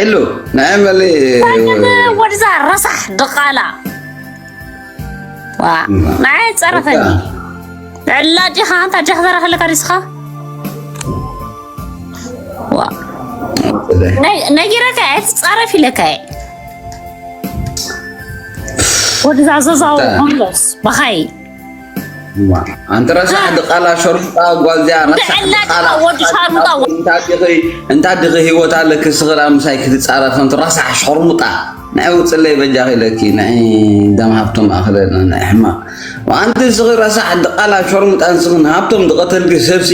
ሄሎ፣ ንዓይ መሊ ወድዛ ረሳሕ ድቓላ። ዋ፣ ንዓይ ጸረፈኒ። ዕላ ዲኻ ኣንታ ጃህዘራ ከለካ ዲስኻ? ዋ። ነጊረካ እየ፣ ትጻረፍ ኢለካ እየ። ወድዛ ዘዛው ሆምለስ፣ በኻይ። ኣንቲ ረሳሕ ድቓላ ሸርሙጣ ጓል እዚኣ ረሳሕ ድቓላ። ወዲ ሻርሙጣ። እንታ ዲኺ ህይወት ኣለኪ ስኽራ ምሳይ ክትጻረፍ ኣንቲ ረሳሕ ሸርሙጣ። ንዒ ውፅለይ በጃኺ ኢለኪ ንዒ ደም ሃብቶም ኣኽለና ንዒ ሕማቕ። ኣንቲ ስኺ ረሳሕ ድቓላ ሸርሙጣ ንስኽን ሃብቶም ዝቐተልኪ ሰብሲ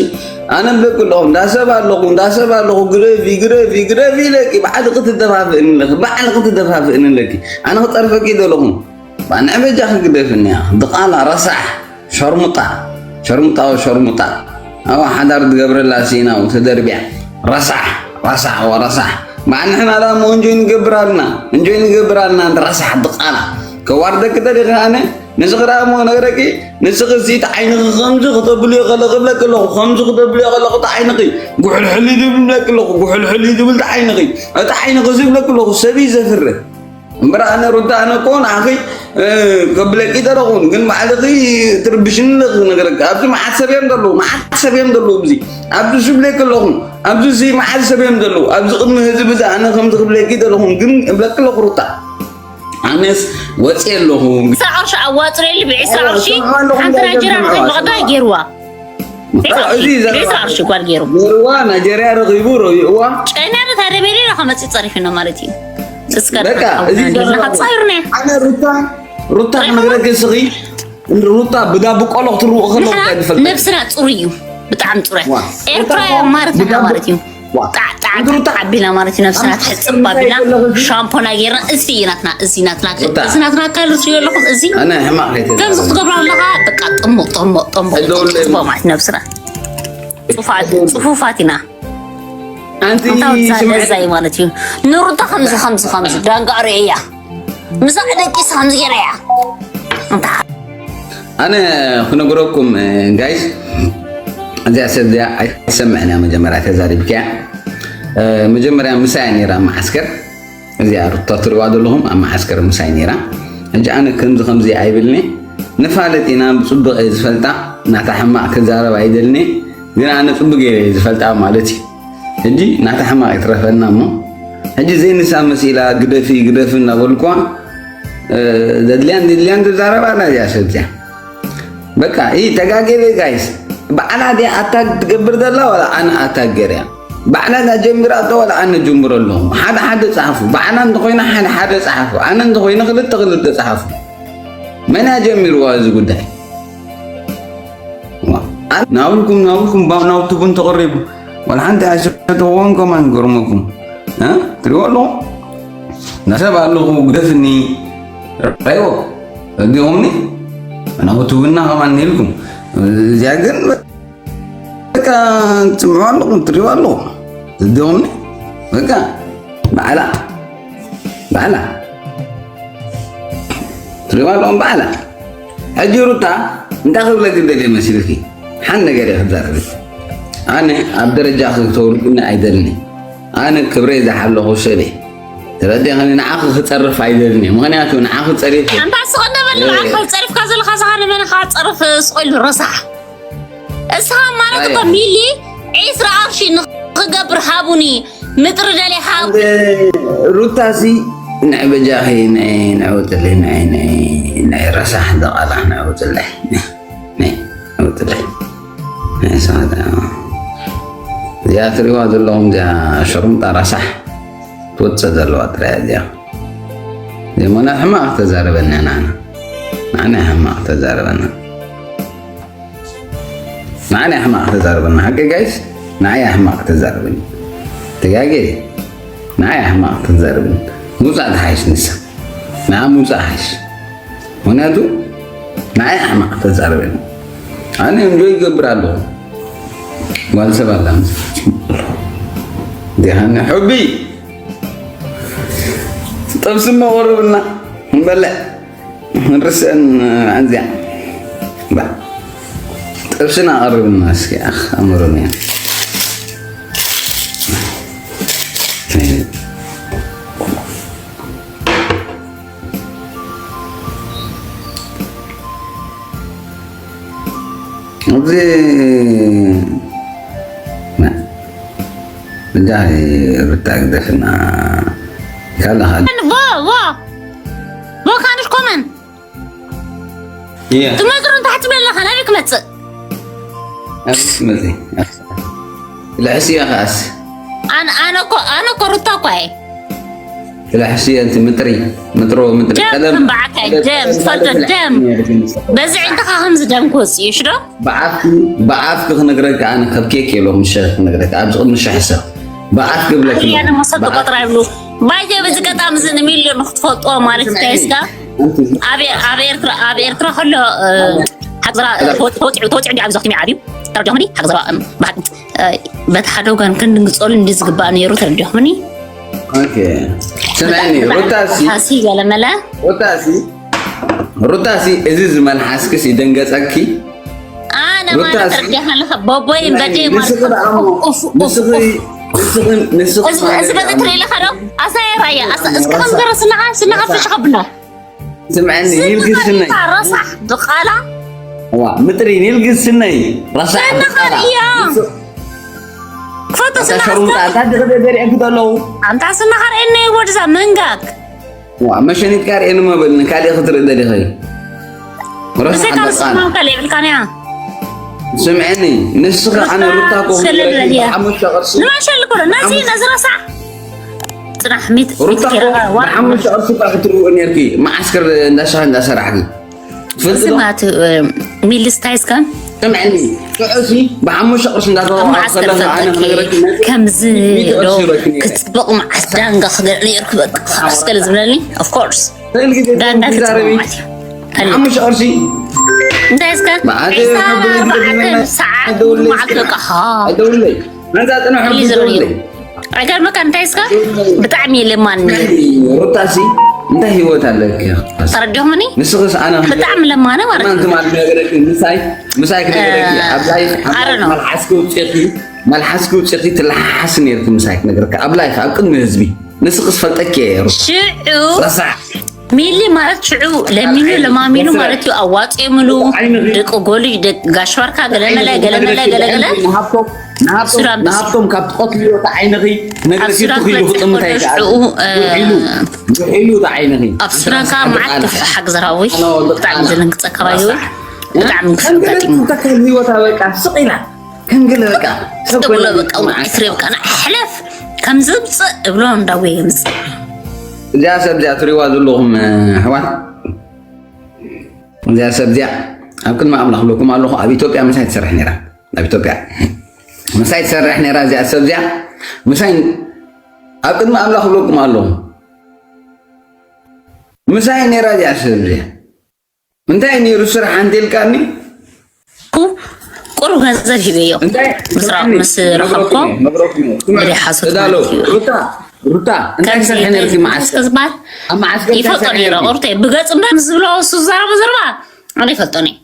ኣነ ብለኪ ኣለኹ እንዳ ሰብ ኣለኹ እንዳ ሰብ ኣለኹ ግደፊ ግደፊ ግደፊ ኢለኪ ባዕልኺ ትደፋፍእኒ ኣለኺ ባዕልኺ ትደፋፍእኒ ኣለኪ። ኣነ ክፀርፈኪ ዘለኹ ባንዕ በጃኺ ግደፍንያ ድቓላ ረሳሕ ሸርሙጣ ሸርሙጣ ወሸርሙጣ። ኣብ ሓዳር ትገብረላ ሲና ተደርቢያ ረሳሕ ረሳሕ ወረሳሕ። ባንሕና ዳሞ እንጆይ ንገብር ኣልና እንጆይ ንገብር ኣልና እንተ ረሳሕ ድቓላ። ከዋርደኪ ደሊኺ ኣነ ንስኺ ዳሞ ነገረኪ። ንስኺ እዚ እቲ ዓይንኺ ከምዚ ክተብልዮ ከለ ክብለኪ ኣለኹ ከምዚ ክተብልዮ ከለኹ እቲ ዓይንኺ ጉሕልሕል እዩ ዝብለኪ ኣለኹ ጉሕልሕል እዩ ዝብል እቲ ዓይንኺ። እቲ ዓይንኺ ዝብለኪ ኣለኹ ሰብ እዩ ዘፍርህ። እምበር ኣነ ሩታ ኣነ እኮ ንዓኺ ከብለኪ ተለኹን ግን ባዕልኺ ትርብሽኒ ኣለኺ ክነግረኪ ኣብዚ መዓት ሰብ እዮም ዘለዉ መዓት ሰብ እዮም ዘለዉ ኣብዚ ኣብዚ ሽብለኪ ኣለኹ ኣብዚ እዚ መዓት ሰብ እዮም ዘለዉ ኣብዚ ቅድሚ ህዝቢ እዚ ኣነ ከምዚ ክብለኪ ተለኹን ግን እብለኪ ኣለኹ ሩታ ኣነስ ወፂ ኣለኹ ዕስራ ቅርሺ ኣዋፅረሊ ብዕስራ ቅርሺ ሓንቲ ናይጀርያ ንኸይበቐዳ ገይርዋ እዚ ዘረባ ሻርሽ ጓል ገይሩ ገይርዋ ናይጀርያ ረኺቡ ረቢእዋ ጨና ተደበሊ ኢኻ መፂእ ፀሪፍና ማለት እዩ። በቃ እዚ ዘረባ ፃይሩና ኣነ ሩታ ሩታ ክነግረኪ ስኺ ሩታ ብዳቡ ቆሎ ክትርኡ ከለኹ እንታይ ዝፈልጥ ነብስና ፅሩይ እዩ። ብጣዕሚ ፅሩይ ኤርትራ ማለት ንሕና ማለት እዩ። ጣዕጣዕጣዕ ኣቢልና ማለት እዩ። ነብስና ትሕፅብ ኣቢልና ሻምፖና ገይርና እዚ እዩ ናትና እዚ ናትና እዚ ናትና ካልሲ የለኹም እዚ ኣነ ሕማቕ ከይተ ከምዚ ክትገብሩ ኣለኻ። በቃ ጥሙቕ ጥሙቕ ጥሙቕ ኣይደውልለይ። ጥሙቕ ማለት ነብስና ጽፉፋት ጽፉፋት ኢና። ኣንቲ እንታይ ወጻ ስምዒ ነዛይ ማለት እዩ። ንሩታ ከምዚ ከምዚ ከምዚ ዳንጋ ርእያ ምዛ ደቂስ ከምዚ ገይረያ እንታ ኣነ ክነግረኩም ጋይስ እዚኣ ሰብ እዚኣ ኣይትሰምዕን እያ። መጀመርያ ተዛሪብክያ መጀመርያ ምሳያ ነይራ መዓስከር እዚኣ ሩታ ትሪዋ ዘለኹም ኣብ መዓስከር ምሳይ ነይራ። ሕጂ ኣነ ከምዚ ከምዚ ኣይብልኒ ንፋለጥ ኢና ብፅቡቅ እየ ዝፈልጣ ናታ ሕማቅ ክዛረብ ኣይደልኒ ግን ኣነ ፅቡቅ ገይረ እየ ዝፈልጣ ማለት እዩ። ሕጂ ናታ ሕማቅ ይትረፈና እሞ ሕጂ ዘይንሳ መሲላ ግደፊ ግደፊ እናበልኳ ዘድልያን ድልያን ትዛረባ ኣላ እዚኣ ሰብ እዚኣ። በቃ ይህ ተጋጌበ ጋይስ ባዕላ ድያ ኣታክ ትገብር ዘላ ዋላ ኣነ ኣታክ ገርያ ባዕላ እዛ ጀሚራቶ ዋላ ኣነ ጀምሮ ኣለኹ ሓደ ሓደ ጸሓፉ ባዕላ እንተኮይና ሓደ ሓደ ጸሓፉ ኣነ እንተኮይነ ክልተ ክልተ ጸሓፉ። መን እያ ጀሚርዋ እዚ ጉዳይ? ናብልኩም ናብልኩም ናብቱ ቡን ተቐሪቡ ዋላ ሓንቲ ኣይሰተወን ከማን ገርመኩም ትሪዎ ኣለኹ። ነሰብ ኣለኹ ግደፍኒ ራይዎ እዲኦምኒ ናብቱ ቡና ከማን ኢልኩም እዚኣ ግን በቃ ትምዑ ኣለኹ ትሪዎ ኣለኹ እዲኦምኒ በቃ ባዕላ ባዕላ ትሪዋ ኣለኹም ባዕላ። ሕጂ ሩታ እንታይ ክብለኪ ደልየ መሲልኪ? ሓን ነገር እየ ክዛረብ። ኣነ ኣብ ደረጃ ክተውርድኒ ኣይደልኒ። ኣነ ክብረይ ዝሓለኹ ሰብ እየ። ተረዲእኽኒ? ንዓኺ ክጸርፍ ኣይደልኒ። ምኽንያቱ ንዓኺ ጸሪፈ ኣንታ ስቕ እንበል ንዓኻ ጸሪፍካ ዘለኻ ዝኻ ንመን ኢኻ ጸርፍ ስቕ ኢሉ ረሳሕ። እስኻ ማለት እኮ ሚሊ ዒስራ ቅርሺ ንኽገብር ሃቡኒ ምጥሪ ደልየ ሃቡ ሩታሲ ንዕ በጃኺ ንዕ ንዕውጥለይ ንዕ ንዕ ረሳሕ ደቓላ ንዕውጥለይ ንዕ ንዕውጥለይ ንዕ ሰዓት እዚኣ ትሪዋ ዘለኹም እዚኣ ሸርሙጣ ረሳሕ ትወፅእ ዘለዋ ጥራይ እዚኣ። ዘይሞና ሕማቕ ተዛረበና ናና ናና ሕማቕ ተዛረበና። ንዓይ ሕማቕ ተዛርበና ሓቂ ጋይስ ንዓይ ሕማቕ ተዛርበኒ ተጋጌ ንዓይ ሕማቕ ተዛርበኒ ምውፃእ ተሓይሽ ንሳ ንዓ ምውፃእ ሓይሽ ምክንያቱ ንዓይ ሕማቕ ተዛርበኒ ኣነ እንጆ ይገብር ኣለኹ ጓል ሰብ ኣላ ዲሃኒ ሕቢ ጥብሲ መቆርብና ንበልዕ ንርስን ኣንዚያ ጥብስና ኣቕርብና እስኪ ኣምሮንያ እዚ እንዳ ሩታ ግደፍና ካላ ዋ ዋ ዋ ካንሽ ኮመን እያ ትመጥሩ ታሕቲ በለኻ ናበይ ክመፅእ ኣብዚ መዚ ልሕስያ ከኣስ ኣነ ኣነ እኮ ኣነ እኮ ሩታ እኮ እየ ልሕስያ እንቲ ምጥሪ ምጥሮ ምጥሪ ደም ቀደም ክንበዓካ ደም ፈዶ ደም በዚ ዕንትኻ ከምዚ ደም ክወፅእ እዩ ሽዶ ብዓፍኪ ብዓፍኪ ክነግረካ ኣነ ከብኬክ የሎ ምሸ ክነግረካ ኣብዚ ቅድሚ ሸሕ ሰብ ብዓፍ ክብለክ ያነ መሰብ ቆጥራ ይብሉ ባይዘ በዚ ገጣሚ እዚ ንሚልዮን ክትፈልጥዎ ማለት እንታይ ስጋ ኣብ ኤርትራ ኣብ ኤርትራ ከሎ ተወፅዑ ዲዩ ኣብዚ ዞክትሚ ዓብዩ ተረዲኹም ዲ ሓግዘባ በቲ ሓደ ወገን ክንድንግፀሉ እንዲ ዝግባእ ነይሩ ተረዲኹምኒ ስምዕኒ ሩታሲ ሲ ገለመለ ሩታሲ ሩታሲ እዚ ዝመልሓስክስ ይደንገፀኪ ኣነ ማለት ተረዲኻ ኣለኻ ቦቦይ በዴ ንስኺ ደኣ እሞ ንስኺ ንስኺ ንስኺ እዚ በዚ ትርኢ ኣለኻ ዶ ኣሳየ ራያ እስከ ከም ገረ ስናኻ ስናኻ ፍሽ ከብሎ ስምዐኒ ኒልግስነይ ረሳሕ ድቓላ ዋ ምጥሪ ኒልግስነይ ረሳሕ ስናኻ እያ ክፈቶ ሸሩምጣ ስናኻ ኣታ ድኽደ ደሪአኪ ዘለዉ ኣንታ ስናኻ ርእየኒ ወድዛ መንጋግ ዋ መሸኒትካ ርእየኒ መበልኒ ካሊእ ክትርኢ ደሊኸይ ረሳሕ ብዘይካ በቃ ምስማም ካልእ የብልካን እያ ስምዐኒ ንስኺ ኣነ ሩታ ኮ ሸለል በል እያ። ሓሙሽተ ቅርሲ ንማሸል እኮ ነዚ ነዚ ረሳሕ ጽናሕ ሚት ሩታ እኮ ብሓሙሽተ ቅርሺ እኳ ክትርኡ ነርኪ መዓስከር እንዳሻ እንዳሰራሕኪ ትፈልጢ ዶ ስማት ሚልስታይስካ ስምዕኒ ሽዑሲ ብሓሙሽተ ቅርሺ እንዳተዋወዐ መዓስከር ከለካ ኣነ ፈልጠኪ ክነግረኪ ከምዚ ዶ ክትፅብቕ መዓስ ዳንጋ ክገል ነርክ በቃ እስከለ ዝብለኒ ኦፍኮርስ ክእል ግዜ ዳንጋ ትዛረቢ ክትፅብቕ ማለት እዩ ሓሙሽተ ቅርሺ እንታይ እስከ መዓት ዒስራ ሕቡን ኣርባዕተ ግዜ ሰዓት ደውለይ መዓት በቃ ሃ ኣይደውለይ መዛ ፅንሑ ኢሉ ዝርኢ እዩ። ኣይገርመካ እንታይ እስከ ብጣዕሚ የለማኒ ሩታሲ እንታይ ህይወት ኣለኪ ተረዲኹምኒ ንስኽስ ኣነ ብጣዕሚ ለማነ ማለት ማን እዩ ትማል ነገረኪ ምሳይ ምሳይ ክነገረኪ ኣብ ላይፍ ኣረ ነው። መልሓስኪ ውፅእኪ መልሓስኪ ውፅእኪ ትለሓሓስ ነርኪ ምሳይ ክነግረካ ኣብ ላይፍ ኣብ ቅድሚ ህዝቢ ንስኽስ ፈልጠኪ እየ ሩታ ሽዑ ረሳዕ ሚሊ ማለት ሽዑ ለሚኑ ለማሚኑ ማለት እዩ ኣዋፂኦምሉ ደቂ ጎልጅ ደቂ ጋሽባርካ ገለመለ ገለመለ ገለገለ ንሃብቶም ንሃብቶም ሱዳን ንሃብቶም ካብ ትቐትልዮ እቲ ዓይንኺ ኣብ ነግረኪ ሱዳን ትኽኢሉ ክጥምታ ክለጥፍ ይከኣል ሽዑ ውዒሉ ውዒሉ እቲ ዓይንኺ ኣብ ሱዳን ከዓ መዓት ክፍሓ ግዘራዊ ብጣዕሚ ዝንግፀ ከባቢ ብጣዕሚ ክፍታትሞ ተካል ህይወታ በቃ ስቕ ኢላ ከንግለ በቃ ሰብ ተብሎ በቃ ውዒ ፍሬ በቃ ሕለፍ ከም ዝምፅእ እብሎ እንዳወ የምፅእ እዚኣ ሰብ እዚኣ ትሪዋ ዘለኹም ኣሕዋት እዚኣ ሰብ እዚኣ ኣብ ቅድሚ ኣምላኽ ብለኩም ኣለኹ ኣብ ኢትዮጵያ ምሳይ ትሰርሕ ነራ ኣብ ኢትዮጵያ ምሳይ ትሰርሕ ነራ እዚኣ ሰብ እዚኣ ምሳይ ኣብ ቅድሚ ኣምላኽ ብለኩም ኣለኹ ምሳይ ነራ እዚኣ ሰብ እዚኣ እንታይ ነይሩ ስራሕ ኣንቴልካኒ ቁሩብ ገንዘብ ሂበዮ እንታይ ምስ ራ- ምስ ረኸብኮ ብደይ ሓሶት እዳሎ ማለት እዩ ሩታ ሩታ እንታይ ከምዚ ትሰርሒ ነርኪ መዓስከር ዝበሃል ኣብ መዓስከር እንታይ ይፈልጦ ትሰርሒ ነይረ ነርኪ ቁርተ ብገፁ እንዳ ምስ ዝብሎ እሱ ዝዛረቦ ዘረባ ኣነ ይፈልጦ ነይ